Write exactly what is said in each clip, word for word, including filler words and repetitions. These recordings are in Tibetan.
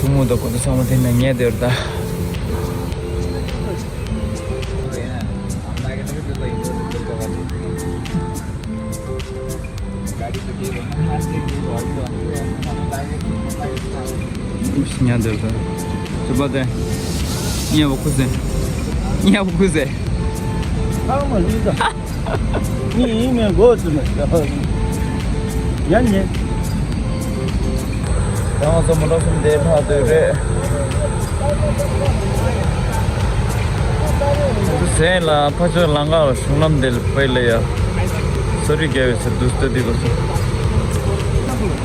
ངོ་དང་ཁོ་ཚོ་ཚང་མ་དེ་ནས་ཉལ་བསྡད་ཡོད་ད། ཉལ་བསྡད་ཡོད་ད། ཅི་པ་དེ། ཉལ་བ་ཁུ་སེ། ཉལ་བ་ཁུ་སེ། ཨ་མ་ལུས་ད། ངས་ཡིན་མིན་མགོ་ཙམ་ཡ་ཉེ། ཡང་ང་ཚོ་མོ་ཊ་གསུམ་དེ་ལྷག་སྡོད་རེད། ཟེན་ལ་ཕ་ཆོས་ལང་ཀ་ལ་གཞུང་ལམ་དེ་ལ་པའི་ལ་ཡ། ས་རུད་རྒྱབ་ཡོད་ཟེར་འདུག་སྟོད་དེ་གོ་སོང་།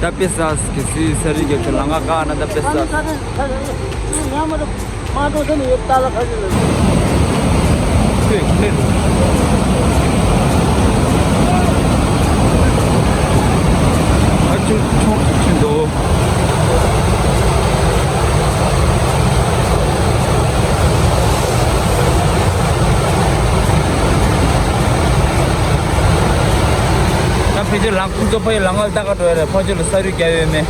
ད་པེ་སཱ་གི་སི་ས་རུད་རྒྱབ་ཀྱི་ལང་ཀ་བཀག་ན་ད་པེ་སཱ། མ་འགྲོ་ཟེར་ནས་ཡོད་ལྟ་ལ་ཁ་ཅིག་ལ། ཁྱོད་ཁྱོད། ཨ་ཅུ་ཆོག་ཆུ་འདུག་ད་ཕལ་ཆེར་ལང་ཁུག་ཚོ་ཕ་ཡི་ལང་ཀ་ལྟ་ག་འགྲོ་ཡ་རེད། ཕ་ཆོས་ལ་ས་རུད་རྒྱབ་ཡོད་མེད།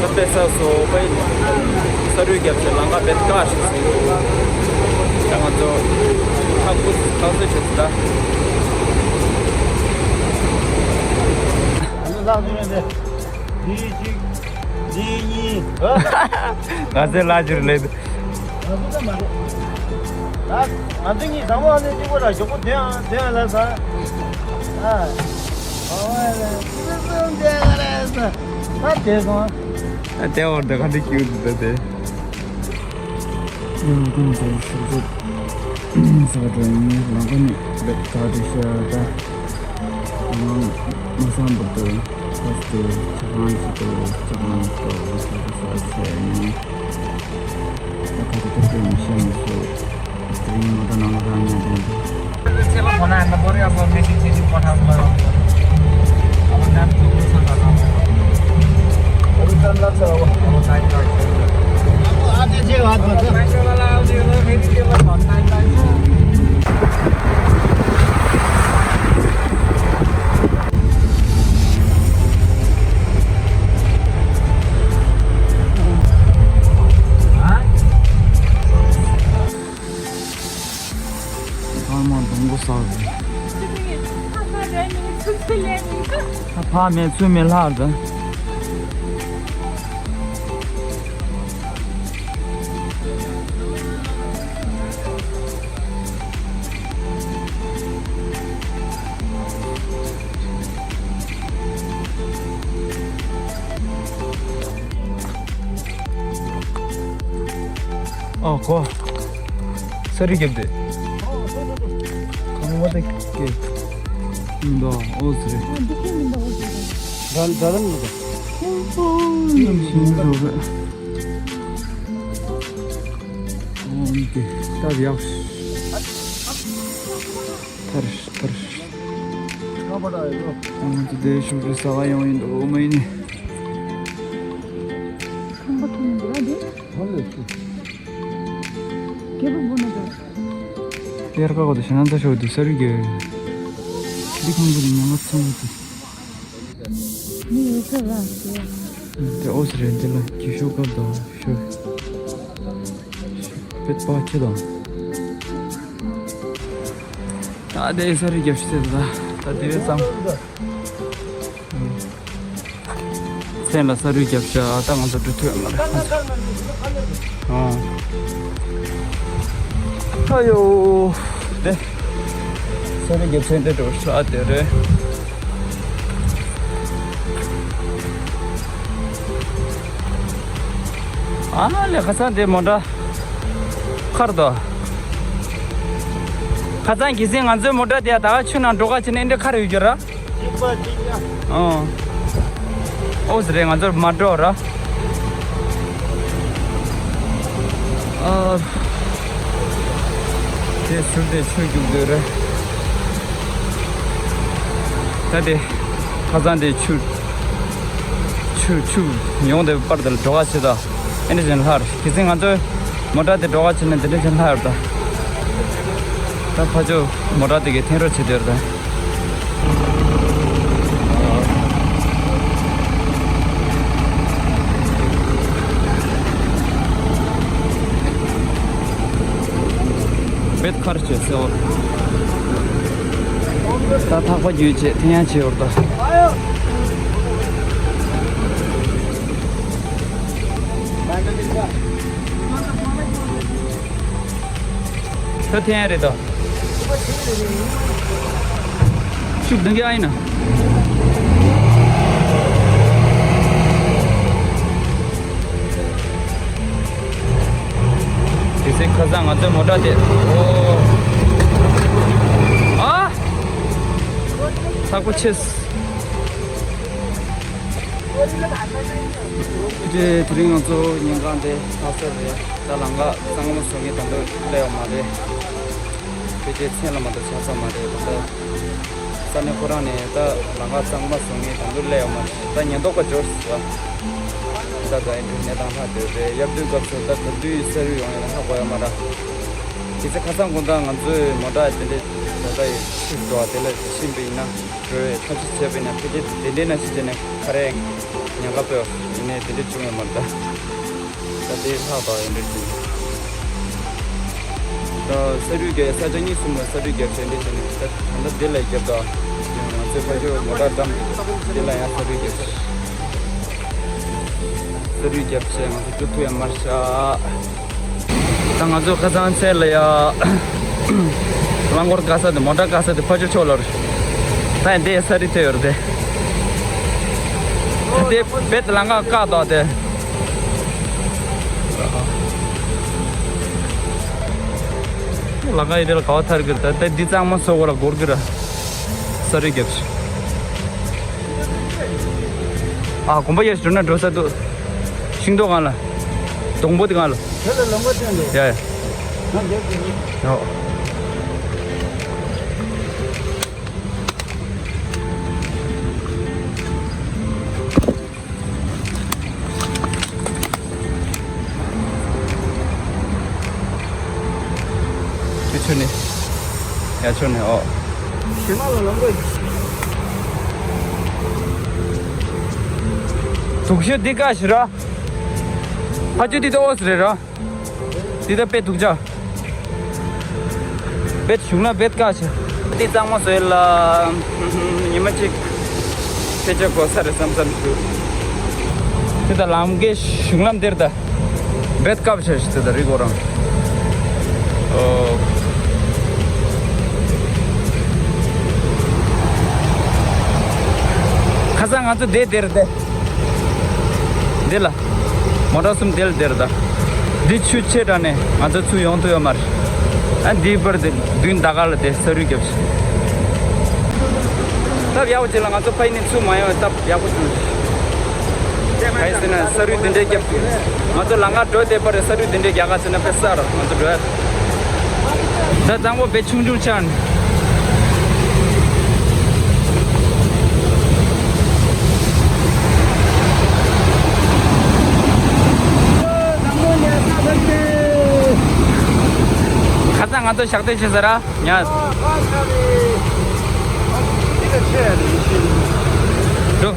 ད་པེ་སཱ་སོ་ཕ་ཡི་ས་རུད་རྒྱབ་ཚེ་ལང་ཀ་བེད་ཀ་ཞིག་སོང་། ད་ང་ཚོ་ཁ་ཁུ་ཁ་སོ་བྱེད་ད། ལག་ཅི་མེད་དེ། འདི་གཅིག་འདི་གཉིས། ང་ཚོའི་ལག་ཅིར་ལེན། ང་ཚོ་ད་མ་རེད། ད་ང་ཚོ་གཉིས་བཟང་པོ་ཨ་ནེ་གཅིག་པོ་ར་མགྱོགས་པོ་དེ་ཡང་དེ་ཡང་ལ་ས། ཨ། ཨོ་ཨེ་ལེ། ཙི་ཙི་འདི་ག་རེ་ས། ད་དེ་སོང་། ཨ་དེ་བར་དུ་ག་འདྲ་སྐྱིད་འདུག་ད་དེ། ཡང་ཀུན་གྱི་ཤུགས་རྒྱུད་ས་གྲོན་ལམ་ཁ་ནས་བེད་ཀ་དེ་ཤ་ད། ང་མ་སང་བར་དུ་ཁ་སྟེ་ཆ་ཚང་ཞིག་ཏུ་ལྕགས་ནང་དུ་ཤ་ཁ་ས་བྱས་ནས་ད་ཁ་ཏུ་ཏུ་ཏུ་མི་ཤེས་མི་སོ། དེ་རིང་མོ་ཊ་ནང་ལ་རང་ཉལ་དོན་དུ། ཚང་མ་སྡོང་པོ་ཟ་དགོས། ཕ་མེད་ཚུལ་མེད་ལྷག་འདྲ། ཨོ་ཁོ། ས་རུད་རྒྱབ་དེ། ཁང་པ་དེ་སྐད། མི་འདུག་ཨོ་ཟེར། འདི་སྐད་མི་འདུག་ཨོ་ཟེར། འདྲ་འདྲ་ལམ་མི་འདུག་ཨོ་ཡང་ཤིང་འདུག་ཨོ་འདི་སྟབས་ཡག་ཐར་ཐར། ཨོ་འདི་དེ་ཤུགས་ཀྱི་ས་བ་ཡོང་ཡིན་འདུག་ཨོ་མ་ཡིན་ནི། ཁང་པ་ཐོན་འདུག་ཨ་འདི། ཧོ་ལེ་ཤི། རྒྱལ་པོ་བོ་ན་འདུག་དེར་ཀ་གོ་དེ་ཤ་ན་ད་ཤོ་དུ་ས་རུད་རྒྱབ། འདི་ཁང་པ་དེ་ཉམས་ཚང་བ་དེ། མི་ཡོད་ས་ར་ཞེས། དེ་ཨོ་སི་རེད་འདི་ལ་ཀྱི་ཤོ་ཀ་དང་ཤོ། པེད་པ་ཁྱི་དང་། ད་དེ་ས་རུད་རྒྱབ་ཤི་ཟེར་ད་ད་དེ་བས་སམ། མཚན་ལ་ས་རུད་རྒྱབ་ཤག་ད་ང་ཚོ་འགྲོ་ཐུབ་ཡོད་མ་རེད། ཨ་ཡོ། དེ། ས་རུད་རྒྱབ་མཚན་དེ་འགྲོ་ཤག་དེ་རེད། ཨ་ལེ་ཁ་སང་དེ་མོ་ཊ་ཁར་དོ། ཁ་སང་གི་སེང་ང་ཚོའི་མོ་ཊ་དེ་ད་ཆུ་ནང་འགྲོ་ག་ཕྱིན་ནས་འདི་ཁར་ཡོད་རྒྱུ་ར། གཅིག་པ་གཅིག་ཡ། ཨོ། ཨོ་ཟེར་རེད་ང་ཚོར་མ་འགྲོ་ར། ཨ། དེ་ཟུར་དེ་ཆུ་རྒྱུག་དགོས་རེད། ད་དེ་ཁ་སང་དེ་ཆུ་ཆུ་ཆུ་ཡོང་དེ་པར་དེ་ལ་འགྲོ་ག་བྱེད་ད། ཨེ་འདྲ་བཞིན་ལྷར་གི་སེང་ང་ཚོའི་མོ་ཊ་དེ་འགྲོ་ག་བྱེད་ནས་དེ་འདྲ་བཞིན་ལྷར་ད། ད་ཕ་ཆོས་མོ་ཊ་དེ་གའི་འཐེན་རོགས་བྱེད་དེར་ད། ཁར་བྱས་སེ་འོ། ད་ཐག་པ་བརྒྱུད་བྱས་འཐེན་ཡ་བྱས་འོར་ད། ད་འཐེན་ཡ་རེད་ད། ཤུགས་ལྡན་གྱི་ཨ་ཡིན་ན། དེ་ཚེ་ཁ་སང་ང་ཚོའི་མོ་ཊ་དེ། ཨོ། ཨ། ཚ་པོ་ཆེ། དེ་དེ་རིང་ང་ཚོ་ཉིན་གང་དེ་ལྷག་ས་རེད། ད་ལམ་ཁ་གཙང་མ་བཟོ་མཁན་དང་དུ་སླེབས་ཡོད་མ་རེད། དཔེ་ཆའི་མཚན་ལ་མ་གཏོགས་ཆགས་ས་མ་རེད་ད། ས་གནས་ཁོ་རང་ནས་ད་ལམ་ཁ་གཙང་མ་བཟོ་མཁན་དང་དུ་སླེབས་ཡོད་མ་རེད། ད་ཉེན་རྟོག་པ་འབྱོར་ཟེར་བ། ད་ད་ཨེ་འདྲའི་གནས་སྟངས་ལྷག་བསྡད་རེད། ཡར་འདུག་སྐབས་སུ་ད་ག་དུས་ས་རུད་ཡོང་ཡོད་ན་ཧ་གོ་ཡ་མ་རེད། དེ་ཚེ་ཁ་སང་དགོང་དག་ང་ཚོའི་མོ་ཊ་དེ་འདྲའི་ད་ལྟ་ཡི་ཤུགས་འགྲོ་བ་དེ་ལ་ཕྱིན་པ་ཡིན་ན་འགྲོ་བའི་ཐབས་ཤེས་བྱས་པ་ཡིན་ན་ཕལ་ཆེར་དེ་འདྲའི་ནང་བཞིན་བྱས་ནས་ཁ་རས་ཉག་ག་སྤོས་ཡིན་ནའི་དེ་འདྲའི་བྱུང་ཡོད་མ་རེད་ད། ད་དེ་ལྷག་པ་ཡིན་འདྲ་ཞིག་ད་ས་རུད་རྒྱབ་ས་ཆ་གཉིས་གསུམ་ལ་ས་རུད་རྒྱབ་བྱས་འདྲ་བྱས་ནས་ད་ད་ལྟ་དེ་ལ་རྒྱབ་ད། ང་ཚོའི་ཕ་ཤོད་མོ་ཊ་བཀྲམ་དེ་ལ་ཡང་ས་རུད་རྒྱབ་ས་རུད་རྒྱབ་བྱས་ང་ཚོ་འགྲོ་ཐུབ་ཡ་མ་རེད་ཤག་ད་ང་ཚོ་ཁ་སང་ཚལ་ལ་ཡ་རླངས་འཁོར་བཀག་ས་དེ་མོ་ཊ་བཀག་ས་དེ་ཕ་ཆུ་ཕྱོགས་ལ་རེད། ད་ཡིན་དེ་ས་རི་ཐོས་ཡོད་རེད་དེ། ད་དེ་བེད་ལམ་ཁ་བཀག་འདུག་དེ། ལམ་ཁ་ཡི་དེ་ལ་ག་བ་ཐར་གི་རེད། ད་ད་འདི་གཙང་མ་བཟོ་དགོས་ལ་འགོར་གི་ར། ས་རི་རྒྱབ་ཤི། ཨ་དགོན་པ་ཡར་འགྲོ་ན་འགྲོ་ས་འདུག་ཤིང་ཏོག་གང་ལ། སྡོང་པོ་དེ་གང་ལ། དེ་ལ་ལམ་ཁ་བསྟན་འདུག་ཡ་ཡ། ང་རྒྱབ་ཀྱི་ཡིན། ཡོ། དེ་ཆུ་ནི། ཡ་ཆུ་ནི་ཨོ། ཞི་མ་ལ་ལམ་གོ། དུག་ཤོད་འདི་ཀ་ཞི་ར། ཕ་ཆུ་འདི་ཏོ་ཨོ་སི་རེད་ར། འདི་ད་དཔེ་དུག་ཅག་བེད་གཞུང་ལ་བེད་ཀ་ཆ། འདི་གཙང་མ་བཟོས་ལ། ཉི་མ་གཅིག་ཕལ་ཆེར་འགོར་ས་རེད་བསམ་བསམ་འདུག་འདི་ད་ལམ་གའི་གཞུང་ལམ་དེར་ད། བེད་ཀ་བྱ་ཞིག་དེ་ད་རི་གོ་རང་། ཨོ། ཁ་སང་ང་ཚོ་དེ་དེར་དེ། འདི་ལ། མོ་ཊ་གསུམ་དེ་ལ་དེར་ད། འདི་ཆུ་ཆེ་དྲགས་ནས་ང་ཚོ་ཚུར་ཡོང་ཐུབ་ཡོད་མ་རེད། ཨ་འདིའི་བར་དེ་མདུན་ད་ག་ལ་དེ་ས་རུད་རྒྱབ་ཤིག་སྟབས་ཡག་པོ་བྱེད་ལ་ང་ཚོ་ཕ་ཡི་ནས་ཚུར་མ་ཡོང་བའི་སྟབས་ཡག་པོ་བྱུང་། ག་ཡིན་ཟེར་ན་ས་རུད་དེ་འདྲའི་རྒྱབ་ཀྱི། ང་ཚོ་ལམ་ཁ་འགྲོ་དེ་པར་ས་རུད་དེ་འདྲའི་རྒྱག་ག་ཟེར་ན་དཔེ་གསར་ང་ཚོ་འགྲོ་ཡ། ད་གཙང་པོ་བེད་ཆུང་ཆུང་ཆགས་ནས། ཁ་སང་ང་ཚོ་ཞག་སྡོད་བྱེད་ཟེར་ར། ཉལ། འགྲོ།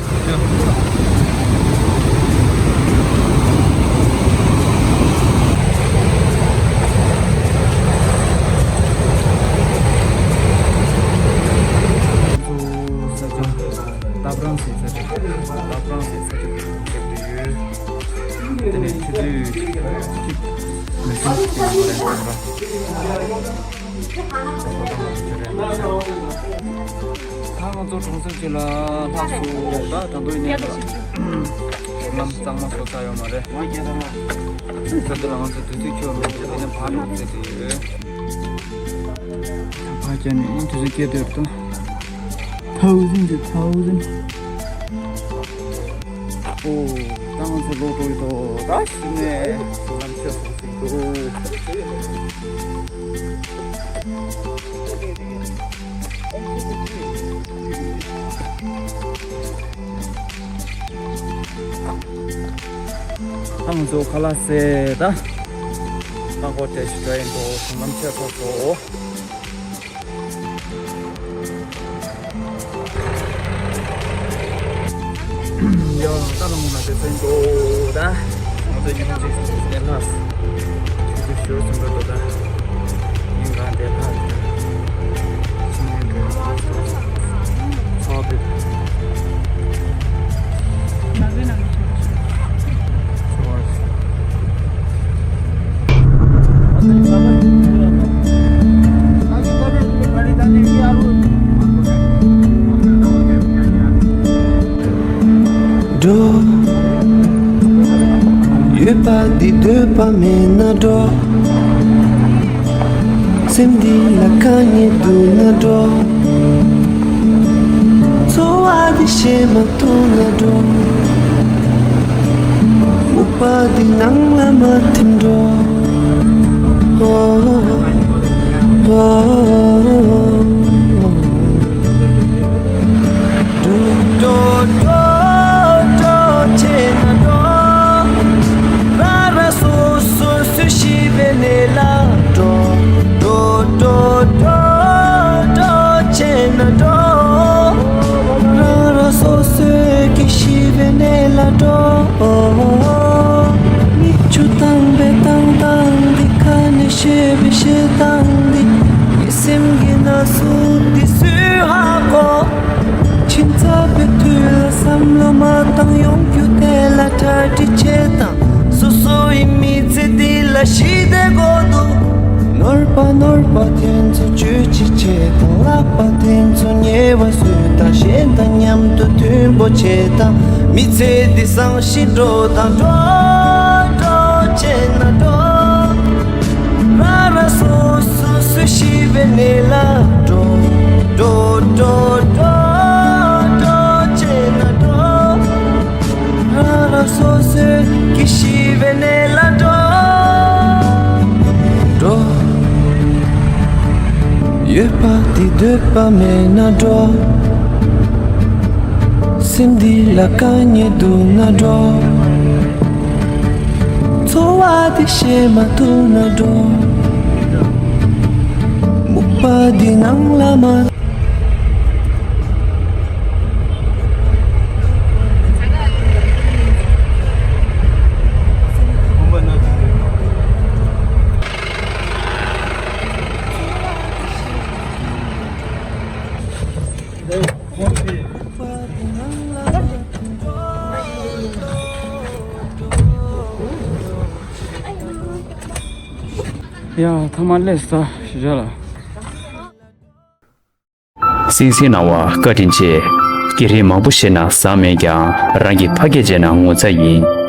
ད་ཕྲང་སེ་ས་ཆ། ད་ཕྲང་སེ་ས་ཆ་ཡོད། དེ་ནས་ཆུ་དུས་གཅིག་མི་སྲིད་ཅིག་ཡོད་རེད་ཟེར་བ། ད་ང་ཚོ་གྲོང་གསེབ་ཅིག་ལ་ལྷག་སོང་། ད་ད་དུང་ཡིན་ན་ལམ་གཙང་མ་བཟོ་ཚར་ཡོད་མ་རེད། ད་དུང་ང་ཚོ་དུས་ཚོད་འཁྱོལ་མེད་དེ་ནས་ཕར་འགྲོ་ཟེར་དེ་ཡོད། ཕར་བྱས་ནས་དུས་ཚོད་སྐྱེལ་དུ་ཡོད་དོ། ཐའོ་ཟིན་གྱི་ཐའོ་ཟིན། ཨོ། ད་ང་ཚོ་ལོག་འགྲོ་ཡི་འདུག་ད་ཞིག་ནས་ལམ་ཆས་སོང་ཟིན་འདུག་ད་ང་ཚོ་ཁ་ལག་ཟས་ད། ད་ཧོ་ཊེལ་ཞིག་འགྲོ་ཡི་འདུག་ལམ་ཆས་སོང་ཟིན། ཡ། ད་ལམ་ལ་དེ་ཚོ་འགྲོ་ད། ང་ཚོ་ཉིན་གཅིག་ནས་ལྷག་ཆུ་ཚོད་ཞོར་ཙམ་འགྲོ་འདུག་ད། ཉིན་ འགྲོ། ཡོད་པ་འདི་འདོད་པ་མེད་ན་འགྲོ། སེམས་འདི་ལ་དཀའ་ངལ་འདུག་ན་འགྲོ། འཚོ་བ་འདི་ཤེས་མ་ཐུབ་ན་འགྲོ། སྨུག་པ་འདི་ནང་ལ་མ་ཐིམ་འགྲོ། འགྲོ། འགྲོ། འགྲོ། འགྲོ། བྱས་ན་འགྲོ། རང་རང་སོ་སོ་སུ་ཤི་བའི་གནས་ལ་འགྲོ། འགྲོ། འགྲོ། འགྲོ། འགྲོ། བྱས་ན་འགྲོ། རང་རང་སོ་སོའི་གི་ཤི་བའི་གནས་ལ་འགྲོ། མིག་ཆུ་བཏང་བའི་བཏང་སྟངས་འདི། ཁ་ནས་བཤད་པའི་བཤད་སྟངས་འདི། ངའི་སེམས་ཀྱི་ན་ཟུག་འདི་སུས་ཧ་གོ། ཁྱིམ་ཚབ་པའི་དུས་ལ་བསམ་བློ་མ་བཏང་། ཡོང་རྒྱུ་དེ་ལ་གྲ་སྒྲིག་བྱེད་དང་། སོ་སོ་ཡི་མི་ཚེ་འདི་ལ་ཞི་བདེ་དགོས་འདུག་ནོར་པ་ནོར་པ་དེ་ཚོ་བཅོས་ཅི་བྱེད་དང་། ལག་པ་དེ་ཚོ་ཉེ་བ་བཟོས་དང་། གཞན་དང་མཉམ་དུ་མཐུན་པོ་བྱེད་དང་། མི་ཚེ་འདི་བཟང་ཞིང་འགྲོ་དང་། འགྲོ། འགྲོ། བྱས་ན་འགྲོ། རང་རང་སོ་སོ་སུ་ཤི་བའི་གནས་ལ་འགྲོ། འགྲོ། འགྲོ། འགྲོ། འགྲོ། བྱས་ན་འགྲོ། རང་རང་སོ་སོའི་གི་ཤི་བའི་གནས་ལ་འགྲོ། འགྲོ། ཡོད་པ་འདི་འདོད་པ་མེད་ན་འགྲོ། སེམས་འདི་ལ་དཀའ་ངལ་འདུག་ན་འགྲོ། འཚོ་བ་འདི་ཤེས་མ་ཐུབ་ན་འགྲོ། སྨུག་པ་འདི་ནང་ལ་མ། ཡ་ཐ་མ་ལས་ས་ཞུ་ལ། སིང་སིང་གནང་བ་བཀའ་དྲིན་ཆེ། སྐད་རིགས་མང་པོ་ཤེས་ན་བཟང་མེད་ཀྱང་། རང་གི་ཕ་སྐད་བརྗེད་ན་ངོ་ཚ་ཡིན།